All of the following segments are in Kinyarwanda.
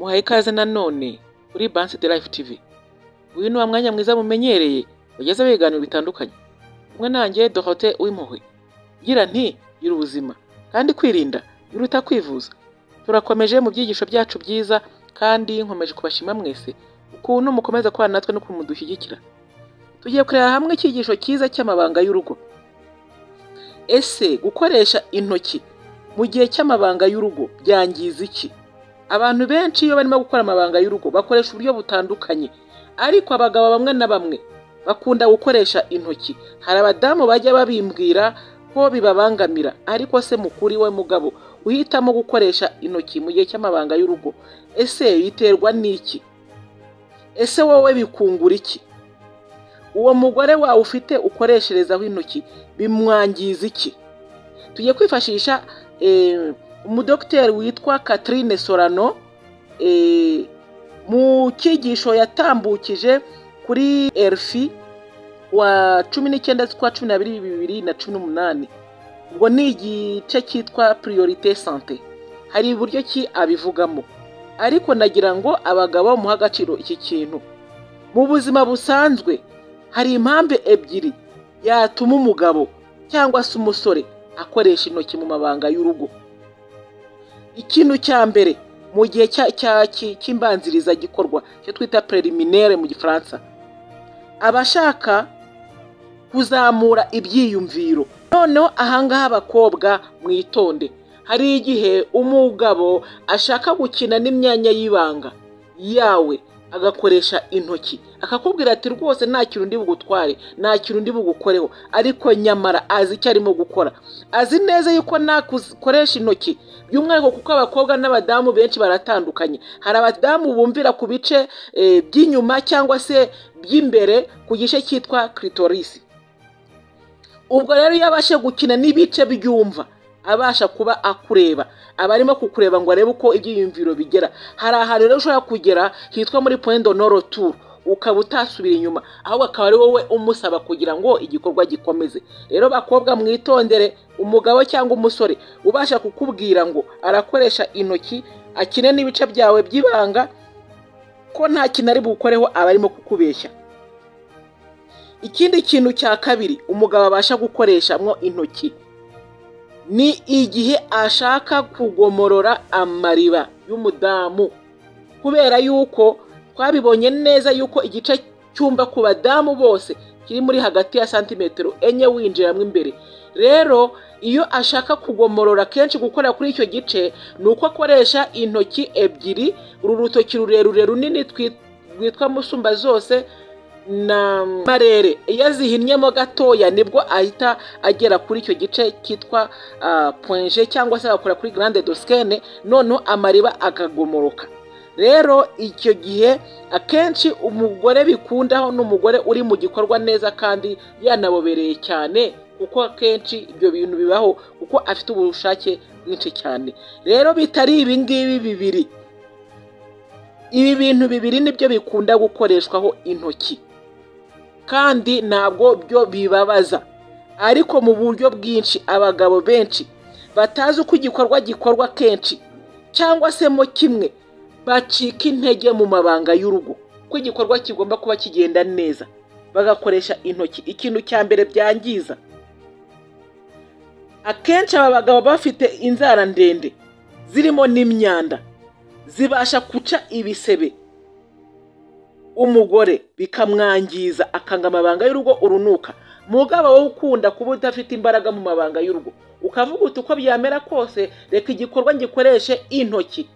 Muhaye ikaze nanone kuri Bansi de Life TV. Uyu ni wa mwanya mwiza mumenyereye bagezaho ibiganiro bitandukanye. Kumwe nanjye Dorothée Uwimpuhwe. Ngira nti gira ubuzima kandi kwirinda biruta kwivuza. Turakomeje mu byigisho byacu byiza kandi nkomeje kubashima mwese ukuntu mukomeza kubana natwe n'ukuntu mudushyigikira. Tugiye kureba hamwe icyigisho cyiza cy'amabanga y'urugo. Ese gukoresha intoki mu gihe cy'amabanga y'urugo byangiza iki? Abantu benshi iyo barimo gukora amabanga y'urugo bakoresha uburyo butandukanye, ariko abagabo bamwe na bamwe bakunda gukoresha intoki. Hari abadamu bajya babimbwira ko bibabangamira, ariko se mukuri we mugabo uhitamo gukoresha intoki mu gihe cy'amabanga y'urugo, ese biterwa n'iki? Ese wowe bikungura iki? Uwo mugore wawe ufite ukoresherezaho intoki bimwangiza iki? Tugiye kwifashisha umudogiteri witwa Catherine Solano mu cyigisho yatambukije kuri RFI wa 19 z'ukwa 12 2018. Ubwo ni igice cyitwa Priorité Santé. Hari uburyo ki abivugamo, ariko nagira ngo abagabo muha agaciro iki kintu. Mu buzima busanzwe hari impamvu ebyiri yatuma umugabo cyangwa se umusore akoresha intoki mu mabanga y'urugo. Ikintu cya mbere, mu gihe cy'imbanziriza gikorwa, cyo twita préliminaire mu Gifaransa, abashaka kuzamura ibyiyumviro. Noneho ahangaha abakobwa mwitonde, hari igihe umugabo ashaka gukina n'imyanya y'ibanga yawe agakoresha intoki, akakubwira ati rwose nta kintu ndi bugutware, nta kintu ndi bugukoreho, ariko nyamara azi icyo arimo gukora, azi neza yuko nakoresha intoki. By'umwihariko kuko abakobwa n'abadamu benshi baratandukanye, hari abadamu bumvira ku bice by'inyuma cyangwa se by'imbere ku gice cyitwa clitoris. Ubwo rero iyo abashe gukina n'ibice byumva, abasha kuba akureba, aba arimo kukureba ngo arebe uko ibyiyumviro bigera. Hari ahantu rero ushobora kugera hitwa muri point de non retour, ukaba utasubira inyuma, ahubwo akaba ari wowe umusaba kugira ngo igikorwa gikomeze. Rero bakobwa mwitondere, umugabo cyangwa umusore ubasha kukubwira ngo arakoresha intoki akine n'ibice byawe by'ibanga, ko nta kintu ari bukoreho, aba arimo kukubeshya. Ikindi kintu cya kabiri umugabo abasha gukoreshamo intoki ni igihe ashaka kugomorora amariba y'umudamu, kubera yuko twabibonye neza yuko igice cyumba ku badamu bose kiri muri hagati ya santimetero 4 winjiramo imbere. Rero iyo ashaka kugomorora, kenshi gukora kuri icyo gice ni uko akoresha intoki ebyiri, uru rutoki rurerure runini rwitwa musumba zose na marere, iyo azihinnyemo gatoya nibwo ahita agera kuri icyo gice cyitwa point G, cyangwa se agakora kuri glande de Skene, noneho amariba akagomoroka. Rero icyo gihe akenshi umugore bikundaho n'umugore uri mu gikorwa neza kandi yanabobereye cyane, kuko akenshi ibyo bintu bibaho kuko afite ubushake bwinshi cyane. Rero bitari ibi ngibi bibiri, ibi bintu bibiri nibyo bikunda gukoreshwaho intoki, kandi ntabwo byo bibabaza. Ariko mu buryo bwinshi abagabo benshi batazi uko igikorwa gikorwa kenshi cyangwa se mo kimwe bacika intege mu mabanga y'urugo, ko igikorwa kigomba kuba kigenda neza, bagakoresha intoki. Ikintu cya mbere byangiza, akenshi aba bagabo bafite inzara ndende zirimo n'imyanda, zibasha guca ibisebe umugore bikamwangiza, akanga amabanga y'urugo urunuka. Mugabo wowe ukunda kuba udafite imbaraga mu mabanga y'urugo, ukavuga uti uko byamera kose reka igikorwa ngikoreshe intoki,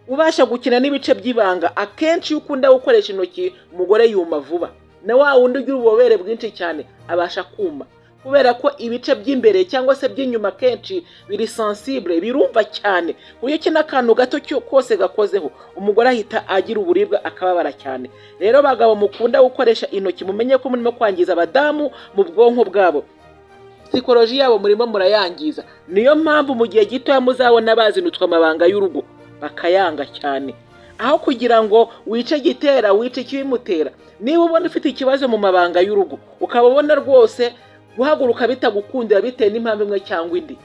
ubasha gukina n'ibice by'ibanga. Akenshi iyo ukunda gukoresha intoki umugore yuma vuba, na wa wundi ugira ububobere bwinshi cyane abasha kuma, kubera ko ibice by'imbere cyangwa se by'inyuma kenshi biri sensible, birumva cyane, ku buryo kino akantu gato kose gakozeho umugore ahita agira uburibwe akababara cyane. Rero bagabo mukunda gukoresha intoki, mumenye ko murimo kwangiza abadamu mu bwonko bwabo, psychologie yabo murimo murayangiza. Niyo mpamvu mu gihe gito muzabona bazinutswe amabanga y'urugo bakayanga cyane. Aho kugira ngo wice gitera wice ikibimutera, niba ubona ufite ikibazo mu mabanga y'urugo, ukaba ubona rwose guhaguruka bitagukundira bitewe n'impamvu imwe cyangwa indi,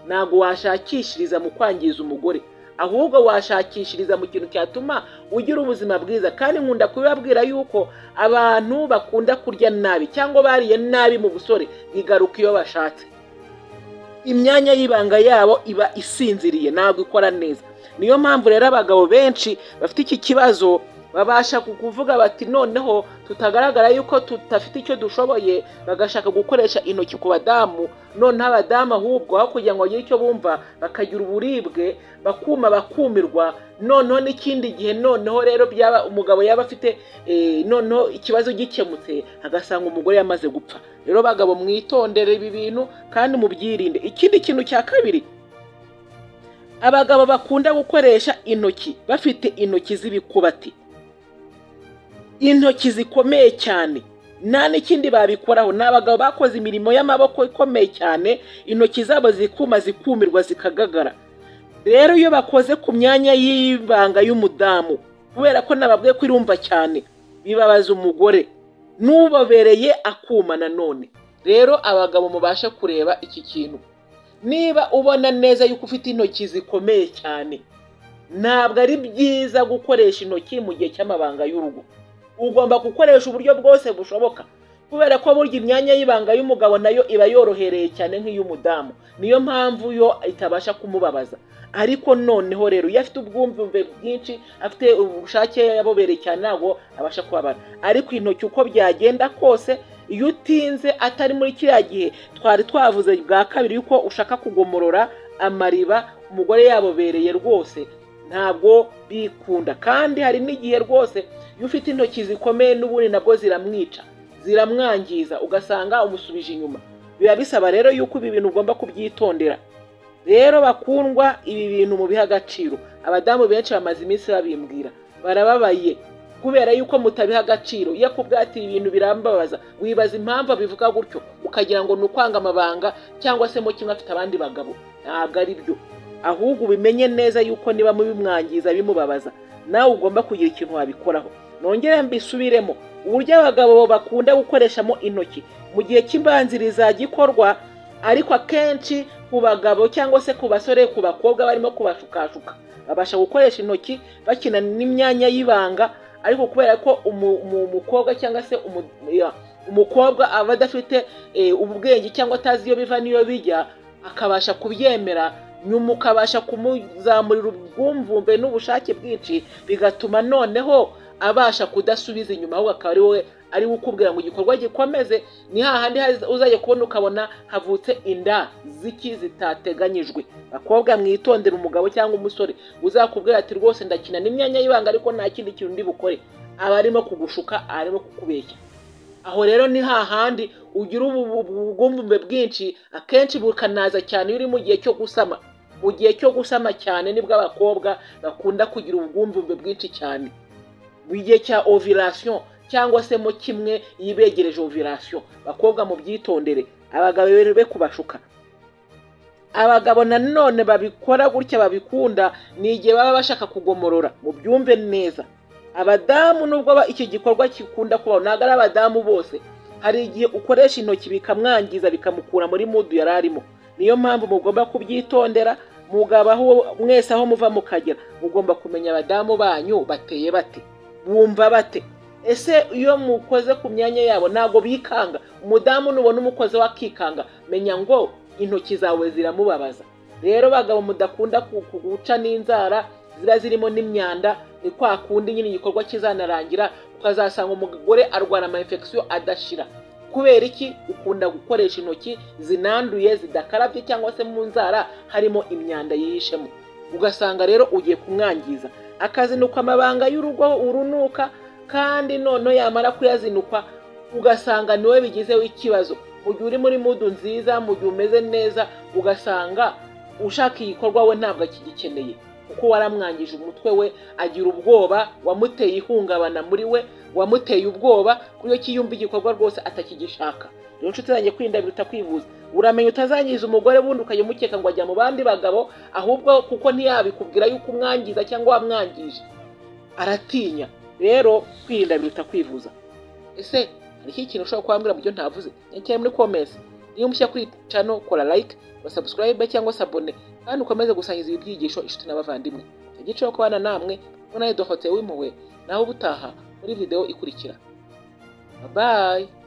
ntabwo washakishiriza mu kwangiza umugore, Ahubwo washakishiriza mu kintu cyatuma ugira ubuzima bwiza. Kandi nkunda kubibabwira yuko abantu bakunda kurya nabi cyangwa bariye nabi mu busore, bigaruka iyo bashatse. Imyanya y'ibanga yabo iba isinziriye, ntabwo ikora neza. Niyo mpamvu rero abagabo benshi bafite iki kibazo babasha kuvuga bati noneho tutagaragara yuko tudafite icyo dushoboye, bagashaka gukoresha intoki ku badamu. Noneho abadamu ahubwo aho kugira ngo bagire icyo bumva, bakagira uburibwe, bakuma, bakumirwa. Noneho n'ikindi gihe noneho rero byaba umugabo yaba afite noneho ikibazo gikemutse, agasanga umugore yamaze gupfa. Rero bagabo, mwitondere ibi bintu kandi mubyirinde. Ikindi kintu cya kabiri, abagabo bakunda gukoresha intoki bafite intoki z'ibikubati, intoki zikomeye cyane, nta n'ikindi babikoraho. Ni abagabo bakoze imirimo y'amaboko ikomeye cyane, intoki zabo zikuma, zikumirwa, zikagagara. Rero iyo bakoze ku myanya y'ibanga y'umudamu, kubera ko nababwiye ko irumva cyane, bibabaza umugore n'ubabereye akuma nanone. Rero abagabo, mubashe kureba iki kintu. Niba ubona neza yuko ufite intoki zikomeye cyane, ntabwo ari byiza gukoresha intoki mu gihe cy'amabanga y'urugo. Ugomba gukoresha uburyo bwose bushoboka, kubera ko burya imyanya y'ibanga y'umugabo nayo iba yorohereye cyane nk'iy'umudamu, niyo mpamvu yo itabasha kumubabaza. Ariko noneho rero iyo afite ubwumve bwinshi, afite ubushake, yabobereye cyane, ntabwo abasha kubabara. Ariko intoki, uko byagenda kose, iyo utinze atari muri kiriya gihe twari twavuze bwa kabiri yuko ushaka kugomorora amariba, umugore yabobereye, rwose ntabwo bikunda. Kandi hari n'igihe rwose iyo ufite intoki zikomeye n'ubundi nabwo ziramwica, ziramwangiza, ugasanga umusubije inyuma. Biba bisaba rero yuko ibi bintu ugomba kubyitondera. Rero bakundwa, ibi bintu mubiha agaciro. Abadamu benshi bamaze iminsi babimbwira, barababaye kubera yuko mutabiha agaciro. Iyo akubwira ati ibintu birambabaza, wibaza impamvu abivuga gutyo, ukagira ngo ni ukwanga amabanga cyangwa se mo kimwe afite abandi bagabo. Ntabwo ari byo. Ahubwo ubimenye neza yuko niba mubimwangiza, bimubabaza, nawe ugomba kugira ikintu wabikoraho. Nongere mbisubiremo: uburyo abagabo bakunda gukoreshamo intoki mu gihe cy'imbanziriza gikorwa, ariko akenshi ku bagabo cyangwa se ku basore, ku bakobwa barimo kubashukashuka, babasha gukoresha intoki bakina n'imyanya y'ibanga. Ariko kubera ko umukobwa cyangwa se umukobwa aba adafite ubwenge cyangwa atazi iyo biva n'iyo bijya, akabasha kubyemera, nyuma ukabasha kumuzamurira ubwumvumve n'ubushake bwinshi, bigatuma noneho abasha kudasubiza inyuma, ahubwo akaba ari wowe ari we ukubwira ngo igikorwa gikomeze. Ni hahandi uzajya kubona ukabona havutse inda ziki zitateganyijwe. Bakobwa, mwitondere umugabo cyangwa umusore uzakubwira ati rwose ndakina n'imyanya y'ibanga, ariko nta kindi kintu ndi bukore. Aba arimo kugushuka, arimo kukubeshya. Aho rero ni hahandi ugira ubwumvumve bwinshi, akenshi bukanaza cyane iyo uri mu gihe cyo gusama. Mu gihe cyo gusama cyane nibwo abakobwa bakunda kugira ubwumvumve bwinshi cyane, mu gihe cya ovulation cyangwa se mo kimwe yibegereje ovulation. Bakobwa, mubyitondere, abagabo be kubashuka. Abagabo nanone babikora gutya, babikunda, ni igihe baba bashaka kugomorora. Mubyumve neza, abadamu, nubwo iki gikorwa gikunda kubaho, ntabwo ari abadamu bose. Hari igihe ukoresha intoki bikamwangiza, bikamukura muri mood yari arimo. Niyo mpamvu mugomba kubyitondera. Mugabo aho mwese aho muva mukagera, mugomba kumenya abadamu banyu bateye bate, bumva bate. Ese iyo mukoze ku myanya yabo ntabwo bikanga? Umudamu nubona umukozi we akikanga, menya ngo intoki zawe ziramubabaza. Rero bagabo mudakunda guca n'inzara ziba zirimo n'imyanda, ni kwa kundi nyine igikorwa kizanarangira ukazasanga umugore arwara ama infection adashira. Kubera iki? Ukunda gukoresha intoki zinanduye, zidakarabye, cyangwa se mu nzara harimo imyanda yihishemo, ugasanga rero ugiye kumwangiza, akazinukwa amabanga y'urugo urunuka. Kandi noneho yamara kuyazinukwa, ugasanga niwe bigizeho ikibazo. Mu gihe uri muri mood nziza, mu gihe umeze neza, ugasanga ushaka igikorwa we ntabwo akigikeneye, kuko waramwangije umutwe we, agira ubwoba, wamuteye ihungabana muri we, wamuteye ubwoba kuri iyo kiyumva igikorwa rwose atakigishaka. Rero inshuti zanjye, kwirinda biruta kwivuza. Uramenya utazangiza umugore wundi, ukajya umukeka ngo ajya mu bandi bagabo, ahubwo kuko ntiyabikubwira yuko umwangiza cyangwa wamwangije, aratinya. Rero kwirinda biruta kwivuza. Ese hari iki kintu ushobora kubambwira mu byo ntavuze? Nyandikira muri comments. Niba mushya kuri channel, kora like, wa subscribe cyangwa s'abonner. Kandi ukomeze gusangiza ibi byigisho inshuti n'abavandimwe. Igiciro kubana namwe nawe Dorothée w'impuhwe, naho ubutaha muri video ikurikira. Bye bye.